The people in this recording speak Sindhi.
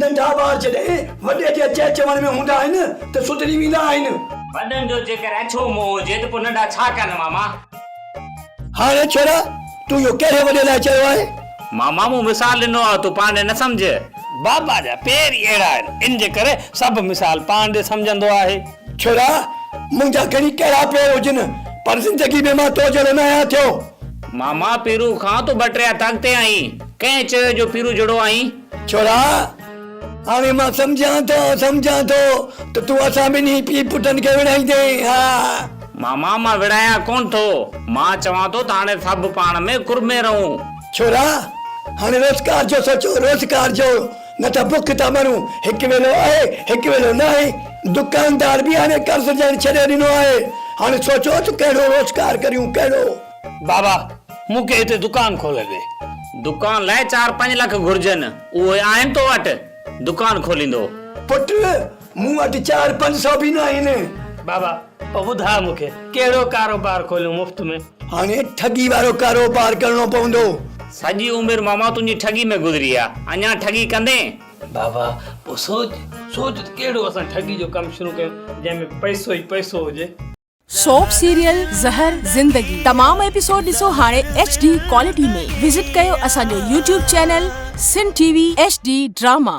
ننڍا ٻار جڏهن وڏي جي چئي چوڻ ۾ هوندا آهن ته سڌري ويندا آهن. وڏن جو جيڪر اڇو منهن هجي ته پوء ننڍا ڇا ڪن ماما؟ هاڻي ڇورا تون اهو ڪهڙي وڏي لاء چيو آهي؟ ماما مون مثال ڏنو آهي تون پاڻ ڏي نه سمجهه. بابا جا پير ئي اهڙا آهن ان جي ڪري سڀ مثال پاڻ ڏي سمجهندو آهي. ڇورا منهنجا کڻي ڪهڙا پير هجن پر زندگي ۾ مان تو جهڙو نه آهيان ٿيو. ماما پيرو کان تون ٻه ٽي هٿ اڳتي آهين. ڪنهن چيو جو پيرو جهڙو آهين؟ ڇورا هاڻي مان سمجهان ٿو سمجهان ٿو ته تون اسان ٻنهي پيء پٽن کي وڙهائيندين ها. ماما مان وڙهايان ڪونه ٿو. مان چوان ٿو ته هاڻي سڀ پاڻ ۾ ڪرمي رهون. ڇورا هاڻي روزگار جو سوچو روزگار جو نه ته بک ٿا مرون. هڪ ويلو آهي هڪ ويلو ناهي. دڪاندار به هاڻي قرض ڏيڻ ڇڏي ڏنو آهي. هاڻي سوچو ته ڪهڙو روزگار ڪريون ڪهڙو. بابا مون کي هتي دڪان کولي ڏي. دڪان لاء چار پنج لک گهرجن، اهي آهن تو وٽ؟ دڪان کوليندو. پٽ مون وٽ چار پنج سو به ناهن. بابا پوء ٻڌاء مون کي ڪهڙو ڪاروبار کوليون مفت ۾؟ هاڻي ٺڳي وارو ڪاروبار ڪرڻو پوندو. سڄي عمر ماما تنهنجي ٺڳي ۾ گذري آ، اڃا ٺڳي ڪندين؟ بابا پوء سوچ، سوچ ته ڪهڙو اسان ٺڳي جو ڪم شروع ڪيون جنهن ۾ پئسو ئي پئسو هجي. سوپ سيريل زهر زندگي تمام ايپيسوڊ ڏسو هاڻي ايڇ ڊي ڪوالٽي ۾ وزٽ ڪيو اسان جو YouTube channel Sindh T V H D drama.